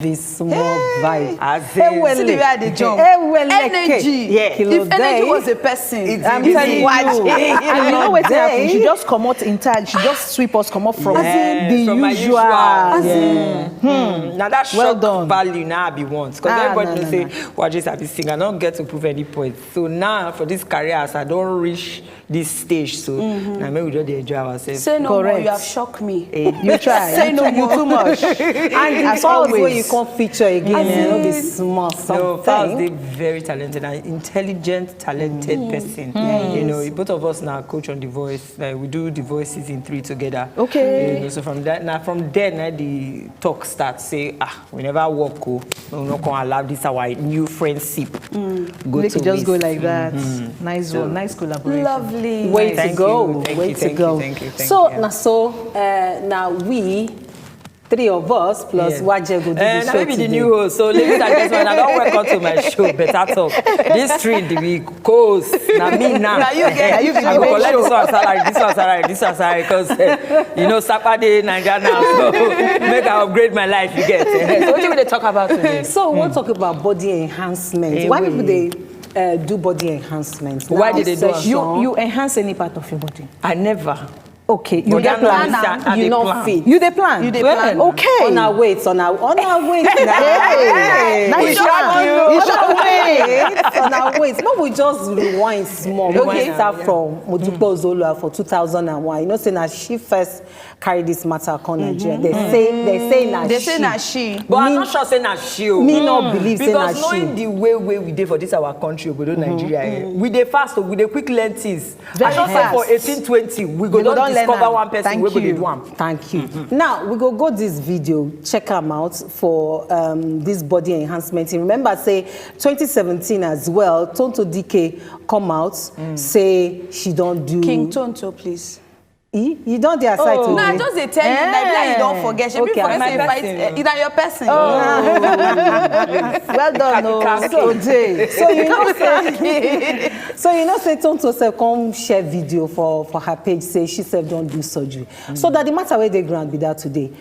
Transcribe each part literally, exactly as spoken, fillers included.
This small vibe. As in, see the way I dey jump. Eweleke. Energy. Yeah. Kilo If energy day. Was a person, I'm it's telling you. Waje. And you know wetin happen? She Day. Just comot in time. She just sweep us comot from Yeah, the from my usual. usual. As Yeah. in, Hmm. Now that Well shock done. Value now I be want because Ah, everybody no, know no, say no. Waje sabi sing. I don't get to prove any point. So now for this career, as I don't reach this stage, so now maybe we just dey enjoy ourselves. Say no more. Correct. You have shocked me. Eh, You try. Say you, no too, you more. Too much. And the As fans wey always. You come feature again, As eh, no be in- small No, something. Fowls dey very talented and intelligent, talented person. You know, both of us now coach on the voice. Like we do the voices in three together. Okay. You know, so from that now, from there now the talk start say ah we never work oh, we no come allow this our new friendship go Make to it just go waste. Like that. Mm-hmm. Nice So- one. Nice collaboration. Lovely. Way Thank to go. You, thank Way you, to thank go. You, thank you, thank So you. Now, so uh, now we three of us plus Yeah. Waje go do Eh, the na show me be the today. New host. So ladies and gentlemen, I don't welcome to my show. Better talk. This three, the co-host. Na me now. Na you get Na you be I the go main collect show. This one salary. This one salary. This one salary. Because uh, you know Saturday Nigeria now. So make I upgrade my life. You get. Eh, so what do we dey talk about today? So we wan talk about body enhancement. Eh, Why wait. People dey uh, do body enhancement? Why Now, did they do am? You you enhance any part of your body? I never. Okay, you But get that plan. means I- I You dey no plan. fit. You dey plan. You dey Well, plan. Okay. On our way, on our on our way. Hey, Nice you one. shock you. You shock me. On our way. No, we just rewind small. Okay. We start from Modupe Ozolua for two thousand and one. You know, say na she first carry this matter come Nigeria. They say they say na They she. say na she. But I'm Me- not sure say na she o. Me no believe say na Because knowing she. The way wey we dey for this our country, obodo Nigeria, eh, we dey fast o, we dey quick learn things. Very I just say fast. For eighteen twenty, we go We go don don learn discover am. One person Thank wey go dey you. Do am. Thank you. Now we go go this video, check am out for um, this body enhancement. Remember say twenty seventeen as well, Tonto D K come out say she don do. King Tonto, please. E? You don dey aside today. No, I just dey tell you. Like, like you don forget. Shebi Okay, forget my say fight. person. Eh, na your person. Well done, no. Kaki, So, so you know say, so you know say Tonto sef come share video for for her page say she sef don do surgery. So that the matter wey dey ground be that today.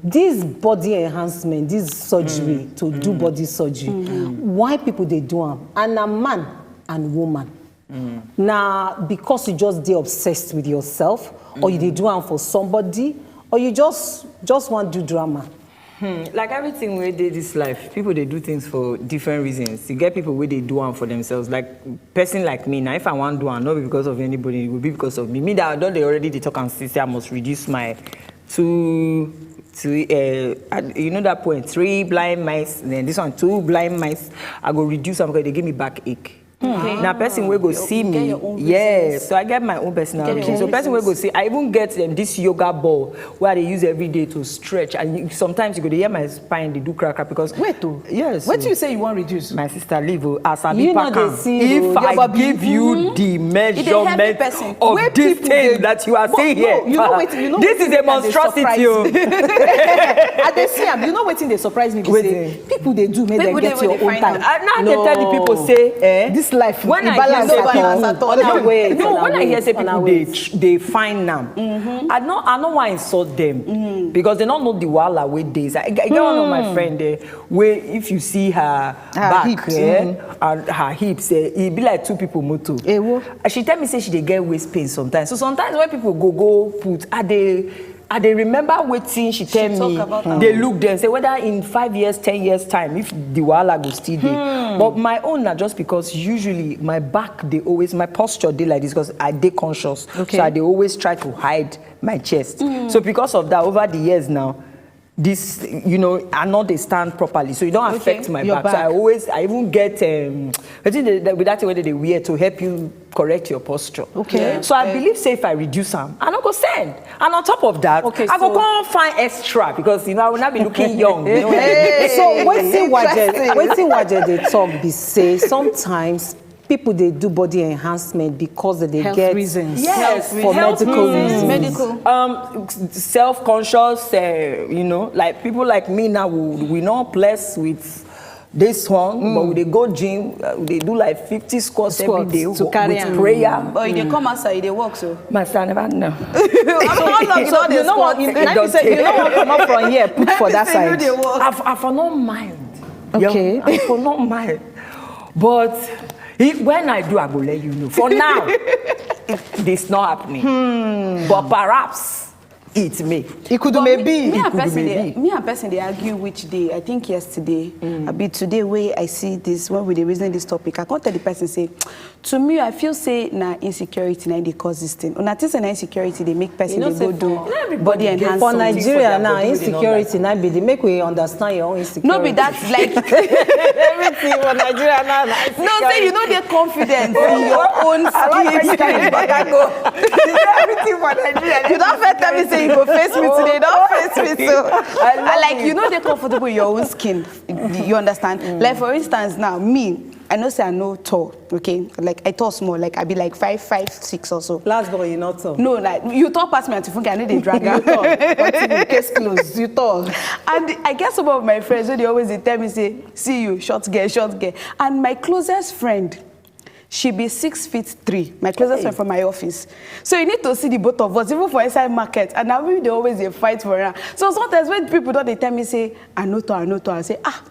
This body enhancement, this surgery to do body surgery, why people dey do am? And na man and woman. Na because you just dey obsessed with yourself, or you dey do am for somebody, or you just just wan do drama. Hmm, like everything wey dey this life, people dey do things for different reasons. You get people wey dey do am for themselves. Like person like me now, if I wan do am, no be because of anybody, it go be because of me. Me that I don dey already dey talk and see say I must reduce my two, two uh, I- you know that point, three blind mice, then this one two blind mice. I go reduce am because they give me backache. Now person wey go see You get me, your own yes. reasons. So I get my own personal Get your reason. So own person wey go reasons. See, I even get um, this yoga ball where I dey use every day to stretch. And you, sometimes you go dey hear my spine dey do crack crack because Wait o. Yes. Wetin So- you say you wan reduce? My sister, leave o. As I be You no pack dey am, see if o. Your I body- give you the It dey help the measurement person. of Wey this people thing dey- that you are No, seeing here, no, you know wetin you know this wetin is a dey surprise monstrosity. Oh. Me? I dey see am. You know wetin dey surprise me be say Wetin? People dey do make dem People dey get wey your dey own find time. am. I now dey tell the people say, eh, This life when e I balance hear at say all. People, Balance at all. On our way. No, On our when I way, hear say on our people way. dey tr- dey find am, I no I no wan insult them because they no know the wahala wey dey. I, I get one of my friend there wey if you see her Her back hips, eh, and her hips eh, e be like two people motor. Ewo. And she tell me say she dey get waist pain sometimes. So sometimes when people go go put, I dey I dey remember wetin she tell talk me. About am. Dey look dem say whether in five years, ten years time if the wahala go still dey. But my own na just because usually my back dey always, my posture dey like this because I dey conscious. Okay. So I dey always try to hide my chest. So because of that, over the years now, this you know I no dey stand properly, so e don affect my Your back. So I back. Always I even get um, wetin dey with that thing wey dem dey wear to help you correct your posture. Okay. So I believe say if I reduce am, I no go send. And on top of that, Okay, I go so- come find extra because you know I will not be looking young. You know what I mean? So wetin Waje Interesting. Wetin Waje dey talk be say sometimes people dey do body enhancement because they dey Health get reasons. Yes, for health medical reasons. reasons. Medical. Um, self-conscious, uh, you know, like people like me now, we, we not blessed with dey strong, but we dey go gym, uh, we dey do like fifty squats every Squats day to wo- carry with am. Prayer. But you dey come outside, you dey work so. My sister, I never know. How long you don dey You know what? squat? If, like you say, you know what come up from here, put for that Say you side. dey work. I, f- I for not mind. Okay. Yeah, I for not mind. But if, when I do, I go let you know. For now, it, it's not happening. But perhaps it may. It could But maybe. Me, me and could person be dey, me. me and person dey argue which day. I think yesterday, I be today wey I see this when we dey reason this topic. I come tell the person say, to me, I feel say na insecurity na dey cause this thing. Una think say na insecurity dey make person You know dey say go do for- body enhancement. For Something Nigeria for now, their body wey they don't insecurity na be the make we understand your own insecurity. No be that, like, Everything for Nigeria now. No, say you no dey confident in your own skin. Everything for Nigeria. You don first tell me say you go face me today. You don face me so. I love I like it. You no dey comfortable in your own skin. You understand? Like for instance now, me, I know say I no tall. Okay, like I tall small. Like I be like five five six or so. Last born, you not tall. No, like you tall pass me, Auntie Funke. I no dey drag am. Case closed. You tall. And I get some of my friends wey dey always dey tell me say, see you, short girl, short girl. And my closest friend, she be six feet three. My closest friend from my office. So you need to see the both of us, even for inside market. And na we dey always dey fight for her. So sometimes when people don dey tell me say, I no tall, I no tall, I say, ah,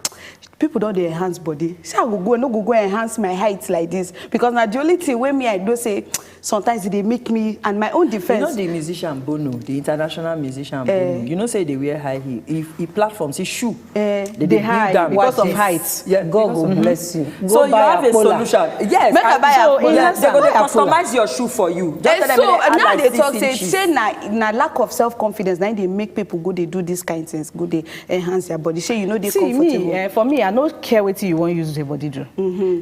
people don dey enhance body. Say I go go, I no go go enhance my height like this, because na the only thing wey me I know say sometimes e dey make me, and my own You know defense. The musician Bono, the international musician Bono. You know say they wear high heel. If he platforms, his shoe, Eh, they, They high down. Because of Yes. height. Yeah, God because go of bless you. So Go you buy have a Apola. Solution. Yes. Make I and buy so Apola. yes, they go Buy dey Apola. Customize your shoe for you. Just Eh, tell them so they add now like they six talk say inches. Say na na lack of self confidence na dey make people go dey do these kind things, go dey enhance their body. Say you no dey See comfortable. Me, eh, for me, I no care wetin you wan use your body do.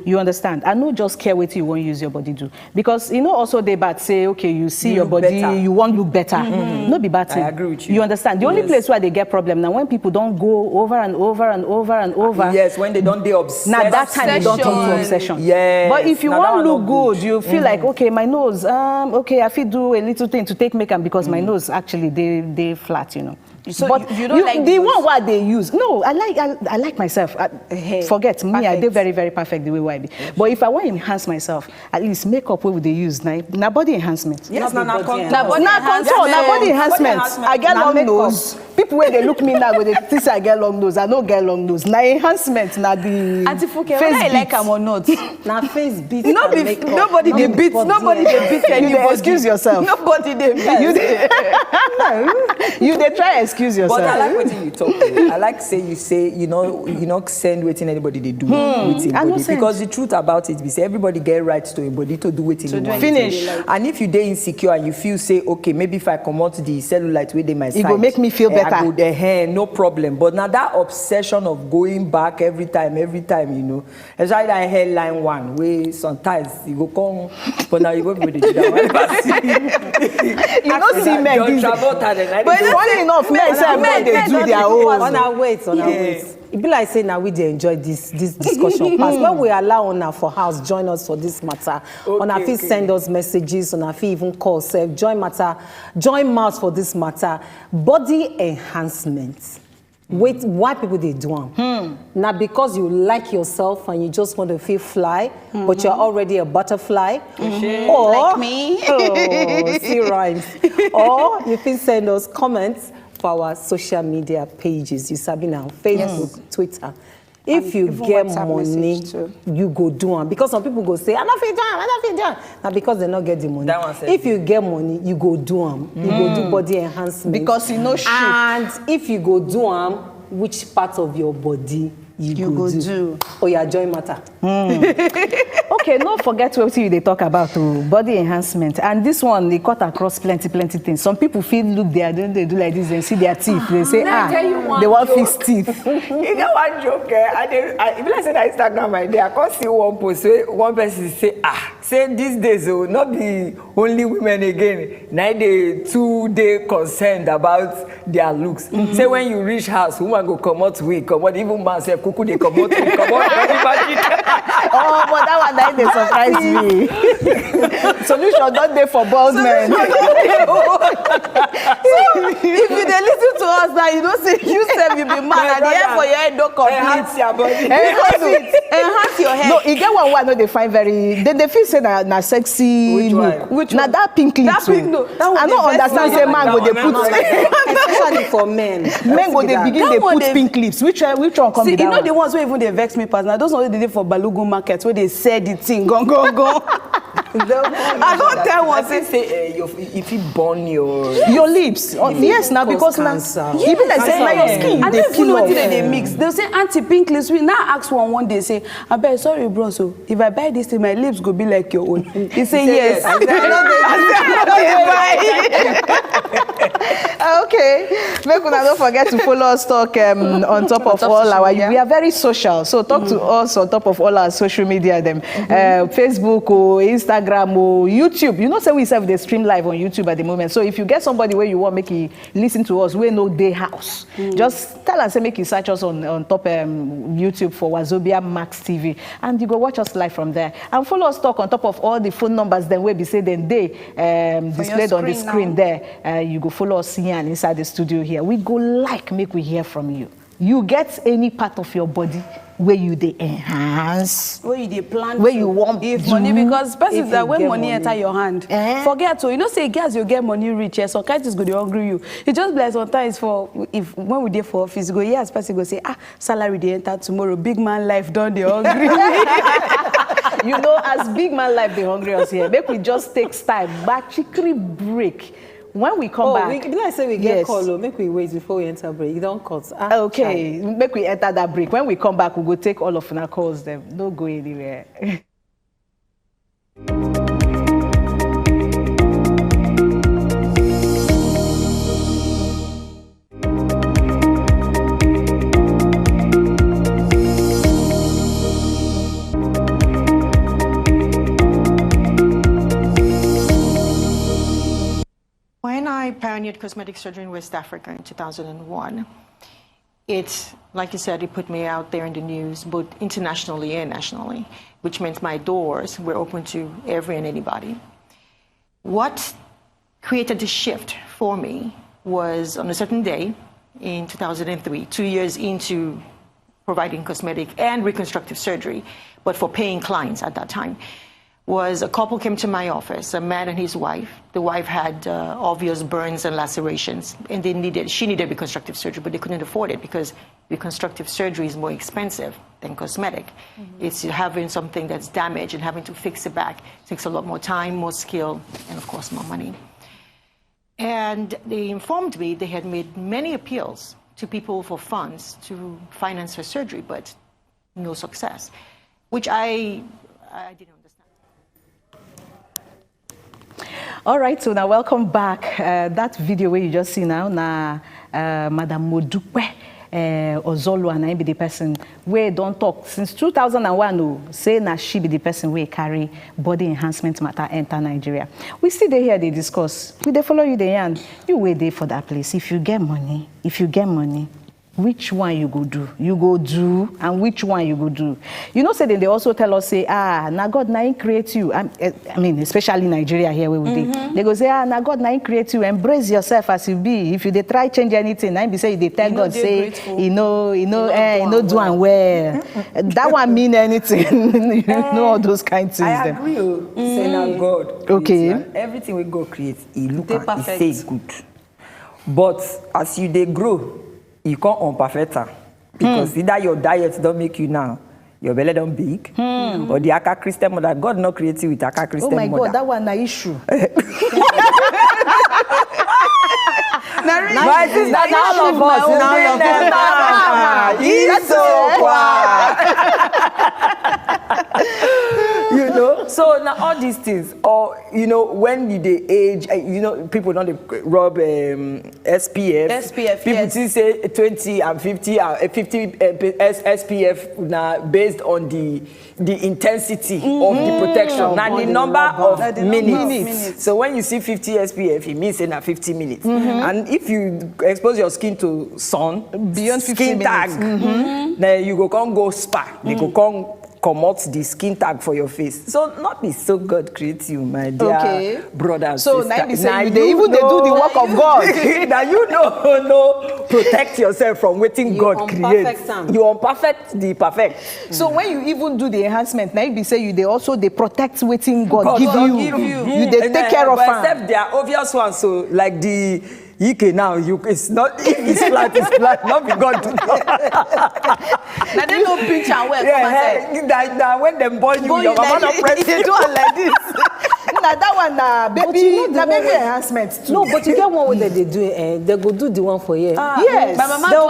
You understand? I no just care wetin you wan use your body do, because e no also dey bad say, okay, you see You your look body, better. You wan look better. No be bad thing. I agree with you. You understand? The only Yes. place where they get problem now when people don't go over and over and over and over. Yes, when they don't dey obsessed. Now that time they don't turn to Obsession. Obsession. Yes, But if you now that want one look no good, you feel like, okay, my nose, um, okay, I fit do a little thing to take make am because my nose actually they they flat, you know. So But you- you don't like the nose? One what they use. No, I like I, I like myself. I, Hey, forget me, I perfect. Dey very, very perfect the way why I be. But if I want to enhance myself, at least makeup wey we dey use na na body enhancement. Yes, na na Body contour. enhancement. Na body Na contour, na body enhancement. enhancement. I get Na long makeup. Nose. People wey dey look me now go dey think say I get long nose. I no get long nose. Na enhancement, na the Auntie Funke, face whether you like beat. Am or not, Na face beat. No And be makeup, nobody no dey be beat body. Nobody dey beat You dey anybody. Excuse yourself. Nobody dey beat. You dey, you dey try excuse But I yourself. Like what you talk. Though. I like say you say you know you know send wetin anybody dey do with him I no body send. Because the truth about it be say everybody get right to him body to do wetin he do want. wetin Finish. he like. And if you dey insecure and you feel say okay maybe if I comot the cellulite wey dey my side, Go make me feel eh, I better. Go dey hair no problem. But now that obsession of going back every time every time you know especially that hairline one wey sometimes you go come but now you go be dey do that one. You no see men John these days. Travolta dey like But this. Funny enough, men sef men- don dey men do don their dey do own. one On our wait, on our Yeah. wait. E be like say na we dey enjoy this this discussion pass. When we allow una for house join us for this matter, Okay, una fit okay. Send us messages, una fit even call sef join matter, join mouth for this matter. Body enhancement. Wait, why people dey do am? Na because you like yourself and you just want to feel fly, but you're already a butterfly. Or Like me. Oh, see rhymes. Or you fit send us comments for our social media pages. You sabi now, Facebook, Twitter. If you even get WhatsApp money, message too. You go do am because some people go say, "I no fit do am, I no fit do am." Na because they no get the money. That one sef. If you get money, you go do am. You go do body enhancement. Because you know shape. And if you go do am, which part of your body you, You go do. Oh yeah, join matter. Okay, no forget wetin you dey talk about o, body enhancement. And this one dey cut across plenty plenty things. Some people fit look their, dem dey do like this, dem see their teeth, dem say, Let me ah, tell you one they wan joke. Fix teeth. You get one joke, eh? I dey, I, e be like say na Instagram I dey. I come see one post wey one person say, ah, Say these days, oh, not be only women again. Now they too they concerned about their looks. Say when you reach house, woman go comot wig, comot, even man sef, kuku dey comot wig, comot, everybody. Oh, but that one that dey surprise me. Solution don dey for bald men. If you dey listen to us now, you know say you sef you be man, and the hair for your head don complete. Enhance your body. Enhance it. Enhance your hair. No, e get one wey I no dey find very. Dem dey feel say na na sexy Which look. one? Which Na one? that pink lips. That pink, no, that one I no dey vex understand me. Say man go dey put. Especially for men. Men go dey begin That dey one put dey- pink lips. Which one? Which one come See, be you that know the one? Ones wey even dey vex me pass na those ones wey dey dey for Balogun market wey dey sell the thing gangan. I don tell one say Say uh, you, you fit burn your. Your lips. Oh, yes, now cause because now cancer. e be like say na your skin I dey no even peel know off. wetin dem dey mix. Dem say aunty pink lips. We now ask one one day say abeg sorry bros o, if I buy this thing my lips go be like your own. He say yes. I say I no dey buy. Okay, make una no forget to follow us talk um, on top of top all social our. Media. We are very social, so talk to us on top of all our social media. Them uh, Facebook, oh, Instagram, oh, YouTube. You know, say we serve the stream live on YouTube at the moment. So if you get somebody where you want make he listen to us, we know they house. Just tell us say make you search us on on top um, YouTube for Wazobia Max T V, and you go watch us live from there. And follow us talk on top of all the phone numbers. Then we be say then they um, displayed on the screen screen now. There. Uh, you go follow us here and inside the studio here. We go like make we hear from you. You get any part of your body where you dey enhance? Where you dey plan Where to you wan give do money because person if that you when get money money. Enter your hand, Eh? Forget o. You know say girls you get money reach, eh, some kind things go dey hungry you. E just be like sometimes for if when we dey for office, you go hear as person go say ah salary dey enter tomorrow, big man life don dey hungry me. You know, as big man life dey hungry us here, make we just take style, but chikri break. When we come Oh, back, we, be like say we get yes. Call o. Make we wait before we enter break. E don cut. Ah, Okay, make we enter that break. When we come back, we go take all of our calls. Them no go anywhere. When I pioneered cosmetic surgery in West Africa in two thousand one, it, like you said, it put me out there in the news, both internationally and nationally, which meant my doors were open to every and anybody. What created the shift for me was on a certain day in two thousand three, two years into providing cosmetic and reconstructive surgery, but for paying clients at that time, was a couple came to my office, a man and his wife. The wife had uh, obvious burns and lacerations, and they needed she needed reconstructive surgery, but they couldn't afford it because reconstructive surgery is more expensive than cosmetic. It's having something that's damaged and having to fix it back takes a lot more time, more skill, and of course more money. And they informed me they had made many appeals to people for funds to finance her surgery, but no success, which I I didn't understand. All right, so now welcome back. Uh, that video where you just see now, now uh, Madam Modupe uh, Ozolua, na him be the person wey don talk since two thousand one. Oh, say na she be the person wey carry body enhancement matter enter Nigeria. We still dey here dey discuss. We dey follow you dey yarn. You wey dey for that place. If you get money, if you get money, which one you go do? You go do, and which one you go do? You know, say then they also tell us, say, ah, now God now him create you. I'm, eh, I mean, especially Nigeria here where we dey. They go say, ah, now God now him create you. Embrace yourself as you be. If you dey try change anything, now be say you dey tell You no God dey say, grateful. you know, you know, no eh, do you know, am do am well. That one mean anything. You know all those kind things. I Them. Agree o. Say na God. Okay. Create na everything wey God create, e look Dey am, e say e perfect. Good. But as you dey grow, you come unperfect am because either your diet don make you now, your belly don big, or the aka Christian mother. God no create you with aka Oh Christian my mother. God, that one na issue. My sister, na all of us. Na all of us. Isokwa. You know, So now all these things, or you know, when you dey age, uh, you know, people don't dey rub um, S P F. S P F, people yes. Still say twenty and fifty, uh, fifty uh, S- S P F now based on the the intensity of the protection, now the number of minutes. So when you see fifty S P F, it means say na fifty minutes. And if you expose your skin to sun, beyond fifty skin tag, then you go come go spa. They go come comot the skin tag for your face. So not be so God create you, my dear brother and sister. So na be say you dey even dey do the work of God. Now you know, no protect yourself from wetin God create. You unperfect the perfect. So when you even do the enhancement, na be say you dey also dey protect wetin God give you. You dey take care of am. Except there are obvious ones, so like the Ike now, you it's not if it's flat, it's flat, not be God. Now they no pinch and well. Yeah, hey, that, that when them born you, your mama no press. They do it like this. Now that one, na baby, na baby enhancement too. No, but you get one way that they do it. Eh? They go do the one for here. Yes, my mama do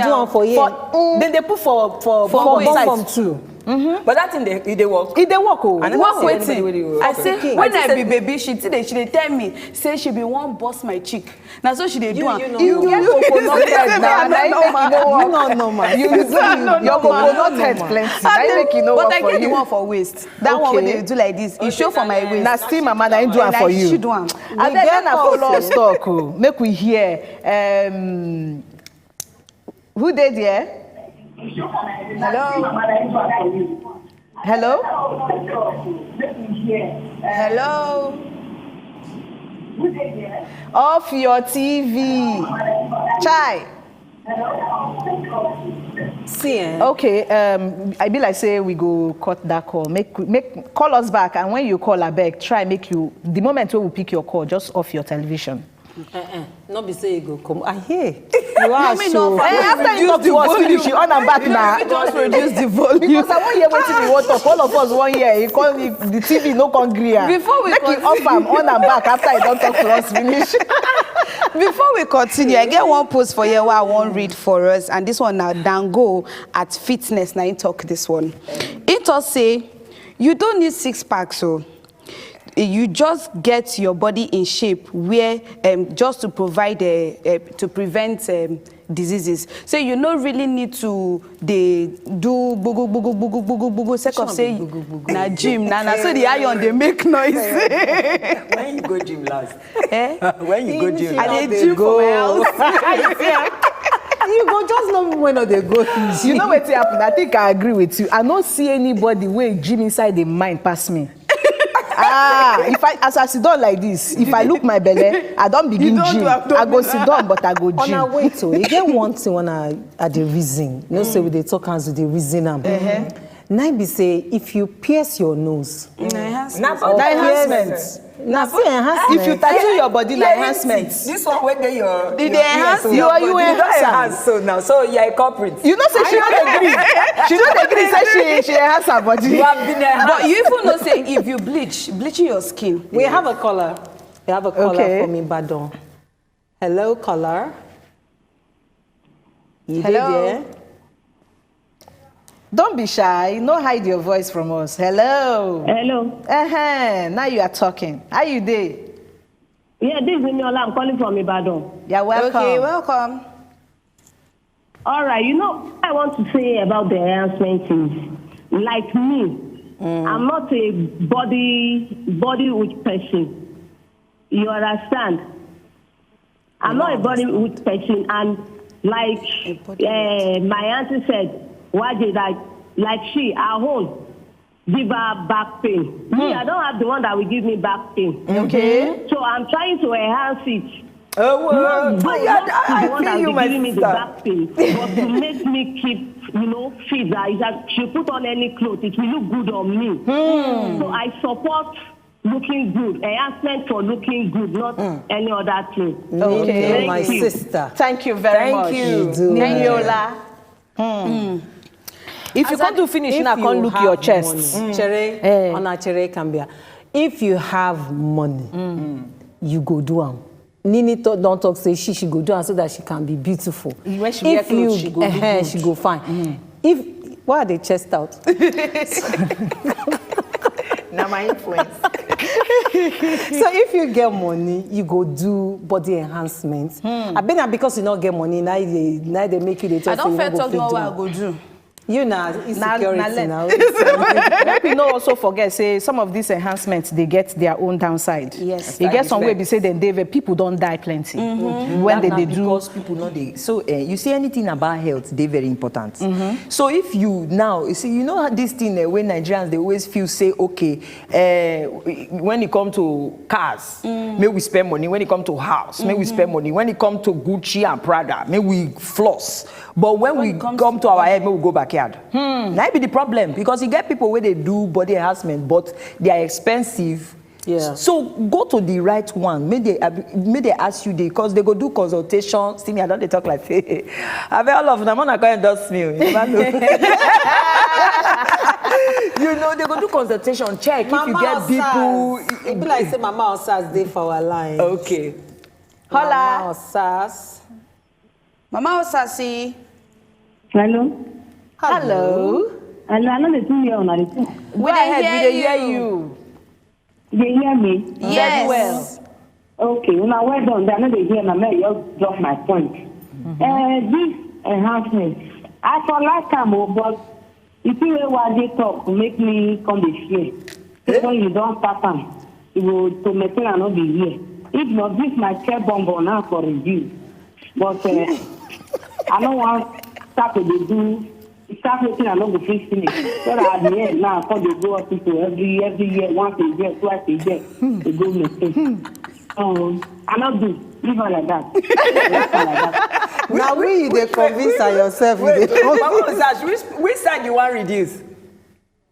one for here. Then they put for for for bum bum too. But that thing they they work. It dey work. Oh, I never see anybody wey dey work. I say when I be baby, she today she dey tell me say she be one boss my chick. Na so she dey do am. You get coconut head na, na im make e no work. No, no, no, man. You, you, your coconut head plenty. Na im make e no work for you. But I get the one for waist. That one wey they do like this, e show for my waist. Na still mama na im do am for you. She do am. Abeg, na follow us talk o. Make we hear. Um, who dey there? Hello? Hello? Hello? Off your T V. Chai. See, eh? Okay, um, I be like say we go cut that call. Make make call us back, and when you call, abeg, try make you the moment wey we pick your call, just off your television. Uh-uh. No be say you go come. I hear. You are so. Eh, after you talk to us finish, you on and back now. Just reduce the volume. Because I wan hear wetin you wan talk. All of us wan hear. He call me the T V no come gree am. Before we make him off am on and back after he don talk to us finish. Before we continue, I get one post for here wey I wan read for us, and this one na Dango at Fitness na him talk this one. He talk say you don't need six packs o. You just get your body in shape where um, just to provide uh, uh, to prevent um, diseases. So you no really need to dey do gbugu gbugu gbugu gbugu gbugu gbugu sake of say na gym na na so the iron dey make noise. When you go gym last? Eh? When you go gym? I dey gym for my house. You go just know when I dey go. You know wetin happen? I think I agree with you. I no see anybody wey gym inside the mind pass me. Ah, if I as I sit down like this, if I look my belly, I don't begin gym. I go sit down, but I go gym. Una wait o, e get one thing when I I dey reason. You know say we dey talk as we dey reason am. Na be say if you pierce your nose, na enhancement. Na still enhancement. If you tattoo your body, na enhancement. This one wey dey your the enhance your body. You enhance so now, so you are a culprit. You know say she no dey gree. She no dey gree say she she enhance her body. You have been enhanced. But you even know say if you bleach, bleaching your skin. We have a caller. We have a caller from Ibadan. Hello, caller. You dey there? Don't be shy. No hide your voice from us. Hello. Hello. Uh-huh. Now you are talking. How you dey? Yeah, this is Eniola. I'm calling from Ibadan. You're welcome. Okay, welcome. All right, you know, what I want to say about the enhancement is, like me, I'm not a body body weak person. You understand? I'm not a body weak person, and like uh, my auntie said, why did I like she her own give her back pain? Me, I don't have the one that will give me back pain. Okay. So I'm trying to enhance it. Oh, well, not the one that will be giving me the back pain, but to make me keep, you know, fit. That is that she put on any clothes, it will look good on me. So I support looking good, enhancement for looking good, not any other thing. Okay, my sister. Thank you very much. Thank you. Niniola. If you can't do finish now, can't look your chest. Chere, on a chere cambia. If you have money, you go do am. Nini to, don't talk say she she go do am so that she can be beautiful. When she wear clothes, she go look good. She go fine. If why are they chest out? Na my influence. So if you get money, you go do body enhancement. I bet na because you no get money, now they now they make you dey I talk say don you no first go talk the fit one wey I do. Go do. You na insecurity na now. Make we no also forget say some of these enhancements dey get their own downside. Yes, E I get some wey respect. Be say dem dey very people don die plenty when That they na dey do. Because people no dey. So uh, you see, anything about health dey very important. So if you now, you see, you know how this thing uh, wey Nigerians dey always feel say, okay, uh, when it come to cars, may we spend money. When it come to house, may we spend money. When it come to Gucci and Prada, may we floss. But when, we come to our head, may we go backyard. That be the problem, because you get people where they do body enhancement, but they are expensive. Yeah. So go to the right one. May they uh, may they ask you, they, because they go do consultation. See me, I don't dey talk like say. I bet all of them wanna go endorse me. You never know. You know, they go do consultation, check if you Mama get people. Osas. E be like say Mama Osas dey for our line. Okay. Mama Osas. Mama Osasi. Hello. Hello. Hello, I know the thing here on the phone. Go ahead, we dey hear you. They hear me? Yes. Okay, una well done. I know they hear me. I just drop my point. Uh, this enhancement, I for like am o, but the thing wey Wade talk make me come dey fear. Say when you don start am, you go to maintain and no be here. If not, this my chair bumbo now for review. But uh, I no wan start to dey do start wetin I no go fit finish. So that at the end now, I come dey go hospital every every year, once a year, twice a year, to go maintain. So I no do. Leave her like that. Leave her like that. Now we dey convince her yourself. We dey Mama Osas, which, which side you wan reduce?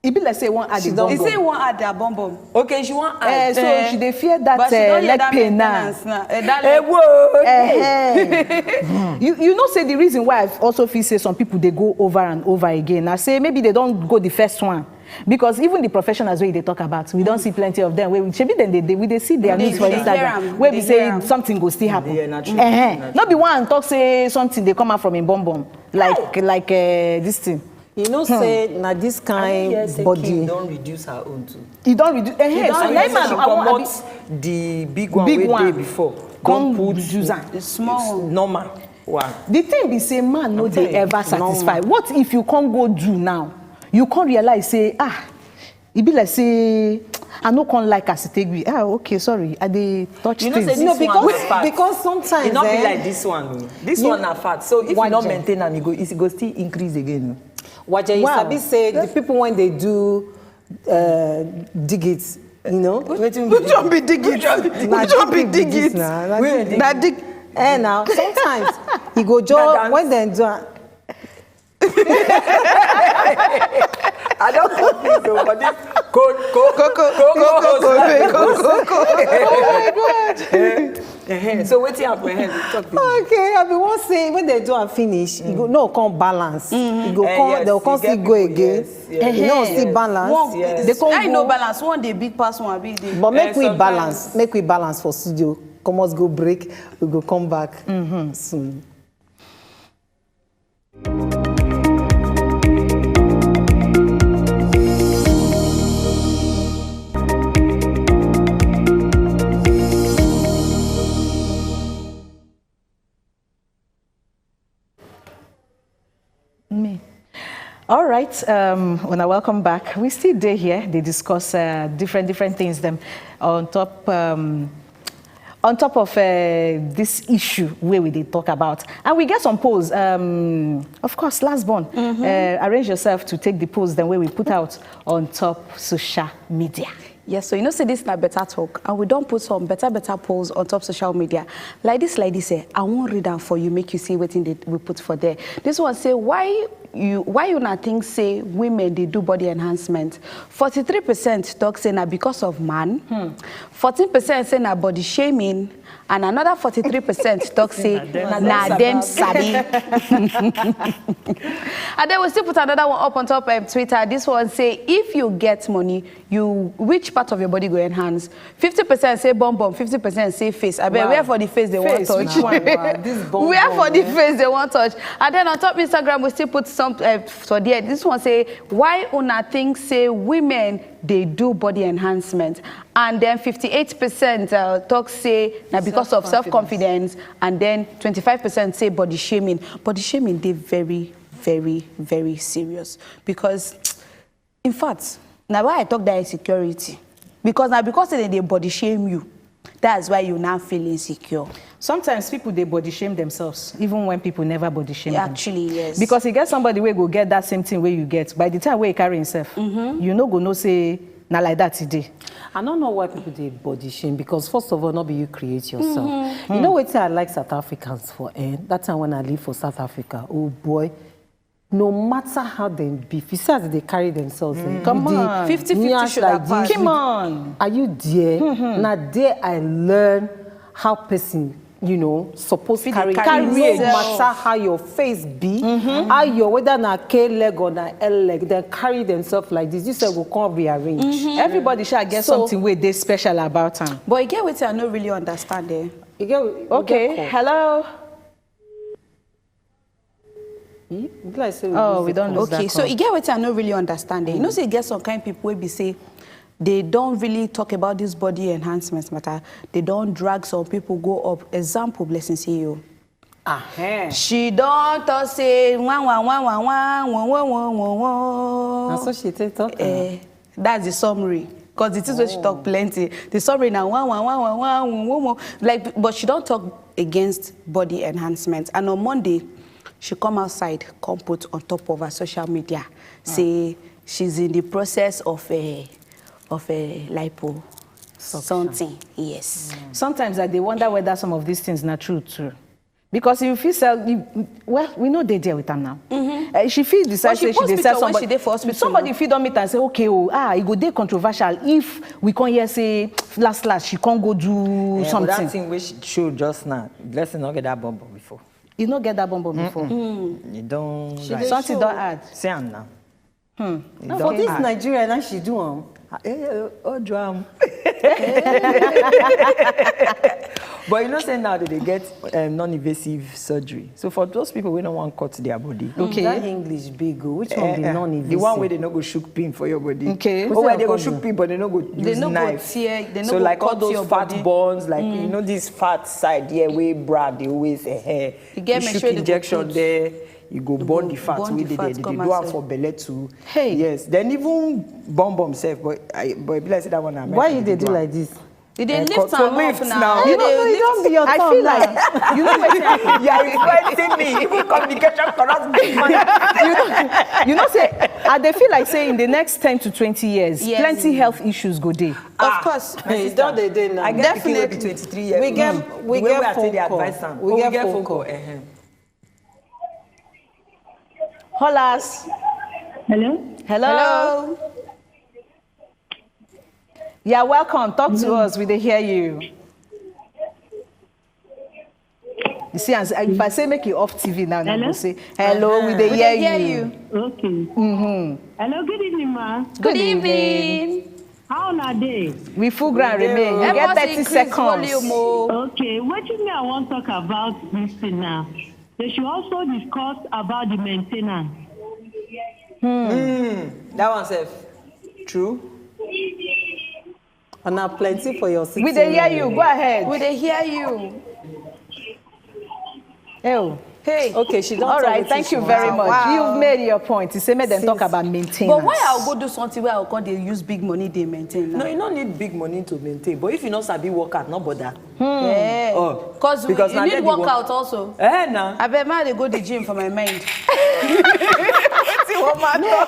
E be like say one add She the don bum go. Say one add their bum bum. Okay, she wan Eh, add. So she dey fear that But she don uh, hear leg that pain now. Maintenance now. Eh, that Hey, leg. whoa. Eh, eh. you you know say the reason why I also feel say some people dey go over and over again, I say maybe they don't go the first one. Because even the professionals wey you dey talk about, we don't see plenty of them. We shebi dem dey dey- we dey see their We dey- news for we dey hear Instagram. am, Where we we dey hear say am. Something go still happen. Yeah, na true. Eh, eh. No be one talk say something dey come out from him bum bum like like uh, this thing. You know say na this I hear kind say body. Kim don reduce her own too. E don reduce. Eh, eh, so She na him I- I- I- comot the big one Big wey one. Dey before. Come Come put reduce am. The small one. Normal one. The thing be say man no telling dey you, ever satisfy. What if you can't go do now? You can't realize say ah, e be like say I no come like as e take be. Ah, okay, sorry, I dey touch You know things. say No, this one because na fat. Because sometimes E no be eh, like this one o. This you- one na fat. So if you no Waje. Maintain am, e go e go still increase again o. Waje, you Wow. sabi say the people when they do uh, dig it, you know, wetin Which one be dig it? Which one be dig it? Na Na dig. Eh, now sometimes you go just when they do am, I don confuse o for this cold cold Coco, cold Coco, cold. Coco, Coco. Eh, so wetin happen? Eh, we talk this. Okay, I be wan say when they do am finish, e go no come balance. E go Eh, come, yes, they go come you get still go people, again. yes, yes. You know, Yes. still balance. Yes. They come I know go. Balance. One dey big pass one, abi dey. But make Eh, we sometimes. Balance, make we balance for studio. Come us go break, we go come back soon. Me. All right, um, una welcome back. We still dey here. They discuss uh, different different things. Them on top um, on top of uh, this issue where we dey talk about, and we get some polls. Um, of course, last born, uh, arrange yourself to take the polls. Then where we put out on top social media. Yes, so you know say this na better talk, and we don put some better better polls on top social media. Like this, like this, eh, I wan read am for you, make you see wetin dey we put for there. This one say why you why you na think say women dey do body enhancement. Forty-three percent talk say na because of man. Fourteen percent say na body shaming, and another forty-three percent talk say na dem sabi. And then we still put another one up on top um, Twitter. This one say if you get money, you which part of your body go enhance? Fifty percent say bum bum, fifty percent say face. I bet Wow. Where for the face they want Face, touch? which one? Wow, this bum Where bum, for the eh? Face they want touch? And then on top Instagram we still put Some, uh, for there, this one say, why una think say women dey do body enhancement? And then fifty-eight percent uh, talk say na because of self-confidence, and then twenty-five percent say body shaming. Body shaming dey very, very, very serious because, in fact, na why I talk that insecurity. Because na because say dem dey body shame you, that's why you now feel insecure. Sometimes people dey body shame themselves, even when people never body shame them. Actually, yes. Because you get somebody wey go get that same thing wey you get. By the time wey he carry himself, you no go know say na like that e dey. I don't know why people dey body shame, because first of all, not be you create yourself. You know wetin I like South Africans for, eh? That time when I live for South Africa, oh boy, no matter how dem be, if you see as they carry themselves, eh, come on, fifty fifty nyash should like this. Come on. Are you there? Na there I learn how person, you know, suppose carry, carry yourself. No matter how your face be, how your, whether na K leg or na L leg, dem carry themselves like this. You say go come rearrange. Everybody shall get something wey dey special about am. But e get wetin I no really understand there. You get, you get call. Okay, hello. Hmm? Be like say we lose the call. Oh, we don lose that call. Okay, so e get wetin I no really understand there. You know say e get some kind people wey be say they don't really talk about this body enhancement matter. They don't drag some people go up. Example, Blessing C E O. She don talk say, "Wah, wah, wah, wah, wah, wah, wah, wah, wah, wah." Na so she take talk, eh? That's the summary. 'Cause the things wey she talk plenty. The summary na wah, wah, wah, wah, wah, wah, wah, wah. Like, but she don talk against body enhancement. And on Monday, she come outside, come put on top of her social media, say she's in the process of a, of a lipo something. Yes. Sometimes I dey wonder whether some of these things na true too. Because if you sell, you, well, we no dey there with am now. Eh, she fit decide say she dey sell somebody. But she post picture when she dey for hospital. Somebody fit don meet and say, "Okay, oh, ah, e go dey controversial if we come here say last last she come go do something." Eh, but that thing wey she show just now, Blessing no get that bumbo before. You no get that bumbo before. You don, like, something don add. See am now. Hmm. Now for this Nigeria, now she do am. Ah, eh, eh, oh, drum. But you know say now they dey get, um, non-invasive surgery. So for those people wey no wan cut their body, okay. That English big o. Which one be non-invasive? The one wey they no go shook pin for your body. Okay. Oh, where they go shook pin, but they no go use knife. They no go tear, they no go cut your body. So like all those fat burns, like, you know, this fat side here wey bra dey always, eh, eh. You get machine wey they go put. You shook injection there. You go burn the fat wey dey there. They dey do am for belle too. Hey. Yes. Then even bum bum sef, but I, but e be like say that one na America. Why you dey do like this? You dey lift am up now. You know, no, e don be your turn now. I feel like, you know wetin happen? You are influencing me. Even communication corrupt big money. You know, you know say, I dey feel like say in the next ten to twenty years, plenty health issues go dey. Of course. My sister, e don dey dey now. I get pikin wey be twenty-three years old. We get, we get phone call. We get phone call. Holas. Hello? Hello? Hello? You're welcome. Talk to us. We dey hear you. You see, as, if I say make you off T V now, now go say, "Hello, we dey hear you." Okay. Mm-hmm. Hello, good evening, ma. Good evening. How una dey? We full ground remain. You get thirty seconds. Help us increase volume o. Okay, wetin me I wan talk about this thing now. They should also discuss about the maintenance. Hmm. That one sef. True. And na plenty for your city. We dey hear you. Go ahead. We dey hear you. Hey. Hey. Okay, she don talk. All right, thank you very much. Wow. You've made your point. You say make dem talk about maintenance. But why I go do something where I go dey use big money dey maintain now? No, you no need big money to maintain. But if you no sabi work out, no bother. Hmm. Oh, because you need workout also. Eh, na. Abeg, ma dey go the gym for my mind.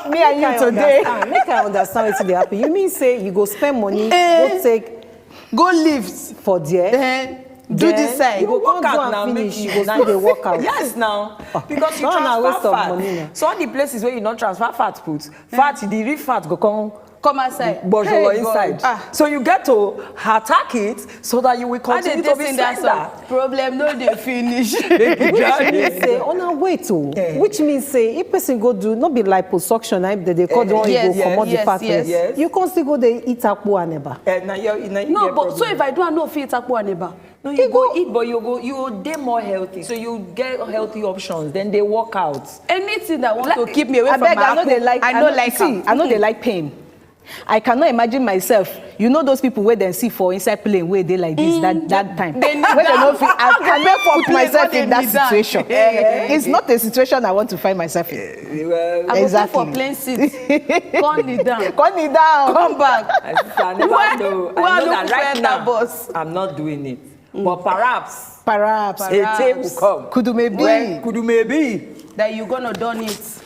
Me and you today. Make I understand wetin dey happen. You mean say you go spend money, go take, go lift for there? Then do this side. You go work out now, finish, you go still dey work out. Yes, now. Because you transfer fat. So all the places where you no transfer fat put, fat, the real fat go come Come outside. Bojolo Hey, God. Inside. So you get to attack it so that you will How dey continue take to be sing that slender. Song? Problem no dey finish. Which means say, una wait o. Which means say, if person go do, no be liposuction, na im dem dey call the one you Yes, go comot the yes, fat. Yes. Yes. You come still go dey eat akpu and eba. Eh, na your, na your No, get but so problem. If I do, I no fit eat akpu and eba. No, you go eat, but you go you go dey more healthy. So you get healthy options. Then they work out. Anything that want to keep me away from Abeg, my I no akpu, dey like. I no like see, am. I no dey like pain. I cannot imagine myself. You know those people wey dem see for inside plane wey dey like this that that time. They kneel Wey dem no down. fit. I cannot put Plane myself wey in they that kneel down. Situation. It's not a situation I want to find myself in. Well, I go pay for Exactly. Plane seat. Come kneel down. Come kneel down. Come back. I, sister, I never Why- know. why I know look that for right that now, boss? I'm not doing it. But perhaps Perhaps. a day will come. Kudumebi. When Kudumebi. That you gonna done it.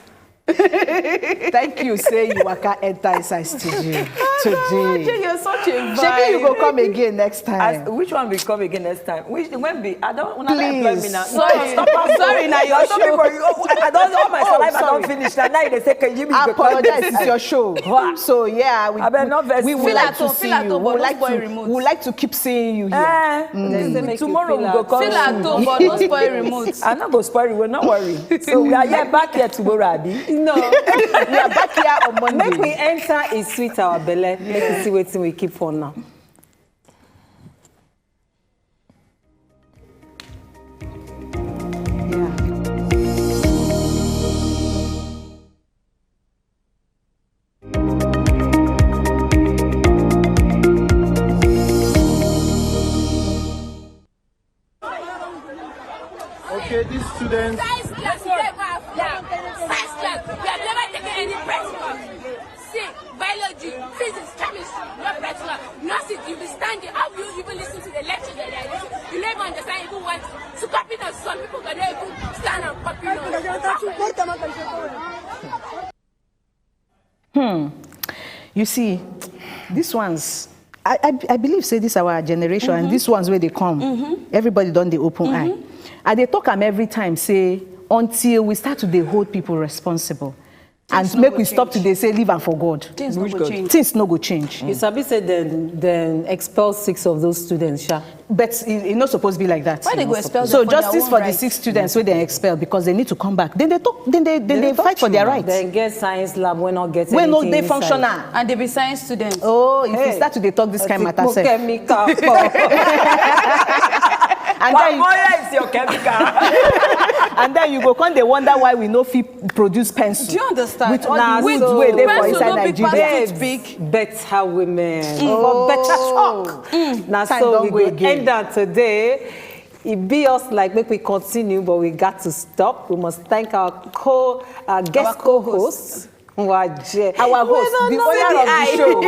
Thank you. Say you waka enter inside studio today. You're such a vibe. Shebi you go come again next As, time. Which one will come again next time? Which when be? I don't want to employ me Please. now. Sorry, Stop us. Sorry, now your Some show. People, you, I don't know my Oh, saliva sorry. Don't finish. Now, now they say, can you be I apologize. It's your show. Wow. So yeah, we, Abeg, no vex we me. would like Feel to at see home, you. feel We would at like home, but no to. spoil We would like to keep seeing you here. Eh, Say make you tomorrow feel we go at come. Feel at home, but no spoil remote. I no go spoil you. No worry. So we are here back here tomorrow, Abi. No. We are back here on Monday. Make we enter e sweet our belle. Make we see wetin we keep for now. Okay, these students. Science class, we never have now. Science class, we have never taken any practical. See, biology, physics, chemistry, no practical. Nothing, you be standing. How will you even listen to the lectures that they are listening? You never understand even what to copy them. Some people cannot even stand and copy them. Hmm. You see, these ones, I, I, I believe say this our generation and these ones where they come, everybody done the open eye. And they talk am every time, say, until we start to dey hold people responsible. And make we stop to dey say, leave am for God. Things no go change. Things no go change. You sabi say dem dem expel six of those students, sha. But e e no suppose be like that. Why they go expel So them for their justice own for the rights? Six students wey dem expel because they need to come back. Then they talk. Then they then they fight for their rights. Dem get science lab wey no get Wey no anything dey inside. Functional. And they be science students. Oh, if you start to dey talk this kind matter sef. Chemical for. And then, Where is your chemical? And then you go come dey wonder why we no fit produce pencil. Do you understand? With all Na the weed so. wey dey for Pencil inside no big Nigeria. Pass toothpick. Better women for better talk. Na Time so don we go go again. End am today. E be us like make we continue, but we got to stop. We must thank our co our guest Our co-host. co-host. Waje. Our host, the owner of the show.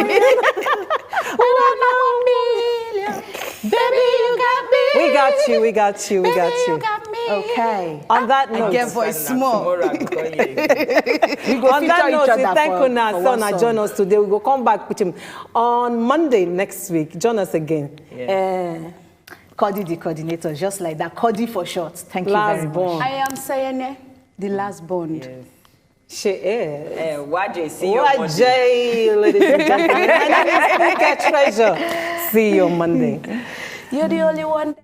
Baby, you got me. We got you, we got you, we got you. Okay. On that note, Get voice small. Tomorrow I go call you. We go on that feature note, each we other thank for, una for say one una song. Join us today. We go come back with him on Monday next week. Join us again. Yeah. Cody the coordinator, just like that. Cody for short. Thank you Last very much. born. I am Sayene, the last born. She is. Eh, Waje, see you on Monday. Waje, ladies and gentlemen. My name is Nika Treasure. See you on Monday. You're the only one.